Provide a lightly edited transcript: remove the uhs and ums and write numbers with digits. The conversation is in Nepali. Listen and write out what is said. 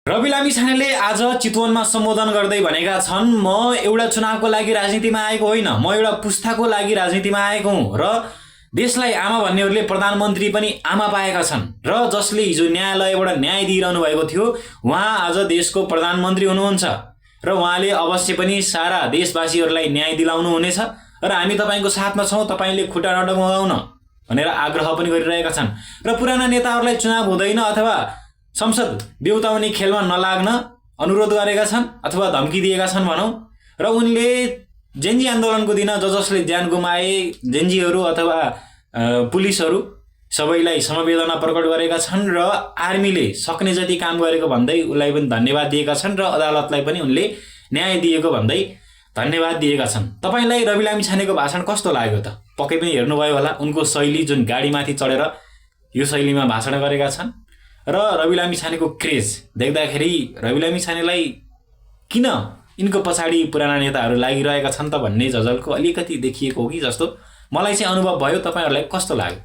रवि लामिछानेले आज चितवनमा सम्बोधन गर्दै भनेका छन्, म एउटा चुनावको लागि राजनीतिमा आएको होइन, म एउटा पुस्ताको लागि राजनीतिमा आएको हुँ र देशलाई आमा भन्नेहरूले प्रधानमन्त्री पनि आमा पाएका छन् र जसले हिजो न्यायालयबाट न्याय दिइरहनु भएको थियो उहाँ आज देशको प्रधानमन्त्री हुनुहुन्छ र उहाँले अवश्य पनि सारा देशवासीहरूलाई न्याय दिलाउनु हुनेछ र हामी तपाईँको साथमा छौँ, तपाईँले खुट्टा नडगाउन भनेर आग्रह पनि गरिरहेका छन् र पुराना नेताहरूलाई चुनाव हुँदैन अथवा संसद बेउताउने खेलमा नलाग्न अनुरोध गरेका छन् अथवा धम्की दिएका छन् भनौँ र उनले जेन्जी आन्दोलनको दिन जसले ज्यान गुमाए जेन्जीहरू अथवा पुलिसहरू सबैलाई समवेदना प्रकट गरेका छन् र आर्मीले सक्ने जति काम गरेको भन्दै उनलाई पनि धन्यवाद दिएका छन् र अदालतलाई पनि उनले न्याय दिएको भन्दै धन्यवाद दिएका छन्। तपाईलाई रवि लामिछानेको भाषण कस्तो लाग्यो त? पक्कै पनि हेर्नुभयो होला। उनको शैली जुन गाडीमाथि चढेर यो शैलीमा भाषण गरेका छन् र रवि लामिछानेको क्रेज देख्दाखेरि रवि लामिछानेलाई किन यिनको पछाडि पुराना नेताहरू लागिरहेका छन् त भन्ने झझल्को अलिकति देखिएको हो कि जस्तो मलाई चाहिँ अनुभव भयो। तपाईहरुलाई कस्तो लाग्यो?